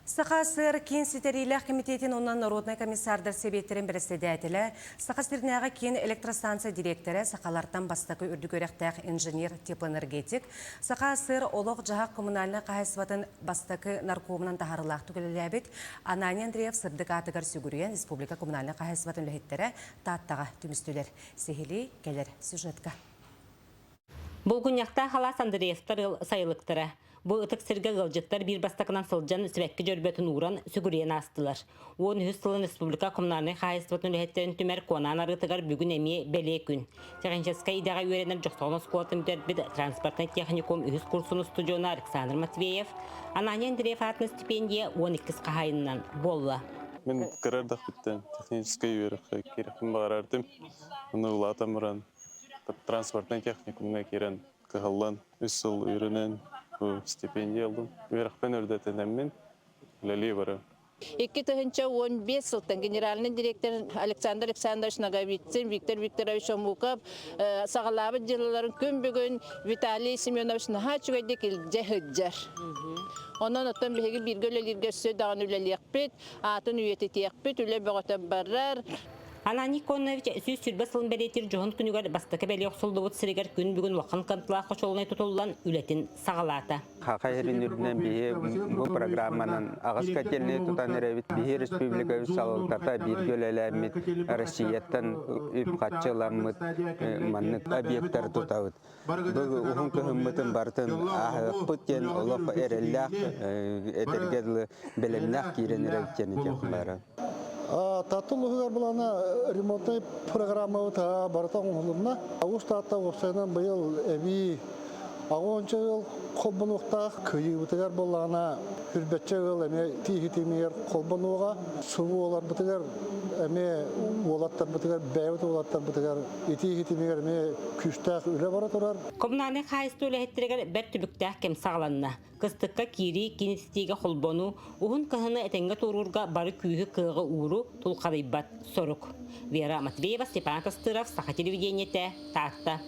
Саха ССР Киин ситэриилээх кэмитиэтин уонна Народнай комиссардар Сэбиэттэрин бэрэссэдээтэлэ, Саха сиринээҕи киин электростанция дириэктэрэ, сахалартан бастакы үрдүк үөрэхтээх инженер-теплоэнергетик, Саха ССР олох-дьаһах коммунальнай хаһаайыстыбатын бастакы наркомунан таһаарыылаахтык үлэлээбит Ананий Андреев сырдык аатыгар сүгүрүйэн республика коммунальнай хаһаайыстыбатын үлэһиттэрэ Тааттаҕа түмүстүлэр. Сиһилии кэлэр сюжетка. Булгунньахтаах алаас Андреевтар ыал сайылыктара. Бу ытык сиргэ ыалдьыттар биир бастакынан сылдьан сибэкки дьөрбөтүн ууран сүгүрүйэн аастылар. 13 сылын республика коммунальнай хаһаайыстыбатын үлэһиттэрин түмэр Куонаан арыытыгар бүгүн эмиэ бэлиэ күн. Техническэй идэҕэ үөрэнэр Дьохсоҕон оскуолатын бүтэрбит транспортнай техникум үһүс курсун устудьуона Александр Матвеев Анания Андреев аатынан стипендия 12 хаһаайынынан буолла. Мин кыра эрдэхпиттэн техническэй үөрэххэ киирэхпин баҕарар этим. Ону улаатан баран транспортнай техникумҥа киирэн кыһаллан үс сыл үөрэнэн бу стипендия ыллым. Үөрэхпин үрдэтинэммин үлэлии барым. 2015 сылтан генеральный директор Александр Александрович Ноговицын, Виктор Викторович Омуков саҕалаабыт дьыалаларын күн бүгүн Виталий Семенович наһаа үчүгэйдик илдьэ сылдьар. Онон оттон биһиги бииргэ үлэлииргэ өссө даҕаны үлэлиэхпит, аатын үйэтитиэхпит, үлэ бөҕөтө барар. Ананий Конович 120 сылын бэлиэтиир дьоһун күнүгэр бастакы бэлиэ охсуллубут сиригэр күн бүгүн улахан кынтылаах хочуолунай тутуллан үлэтин саҕалаата. Хаха иһирин үрдүнэн биһи бу программанан аҕыс котельнай тутан эрэбит. Биһи республикабыт салалтата бииргэ үлэлээммит Россияттан үп-харчы ыламмыт маннык объектары тутабыт. Бу уһун кыһыммытын барытын ааһыахпыт диэн олох эрэллээх этэргэ дылы бэлэмнээх киирэн эрэбит диэн этиэхпин баара. Таатта улууһугар былаана ремонтнай программабыт барыта оҥоһулунна. Уус Таатта уопсайынан быйыл эбии аҕыонча ыал холбонуохтаах. Кыайыыбытыгар буоллаҕына үрбэччэ ыал эмиэ тииһитимигэр холбонуоҕа. Субу уоларбытыгар эмиэ уолаттарбытыгар бэйэбит уолаттарбытыгар итии ситимигэр эмиэ күүстээх үлэ бара турар. Коммунальнай хаһаайыстыба үлэһиттэригэр бэрт түбүктээх кэм саҕаланна. Кыстыкка киирии киин ититиигэ холбонуу, уһун кыһыны этэҥҥэ туоруурга бары күүһү-кыаҕы ууруу тулхадыйбат сорук. Вера Матвеева, Степан Костыров, Саха телевидениетэ, Таатта.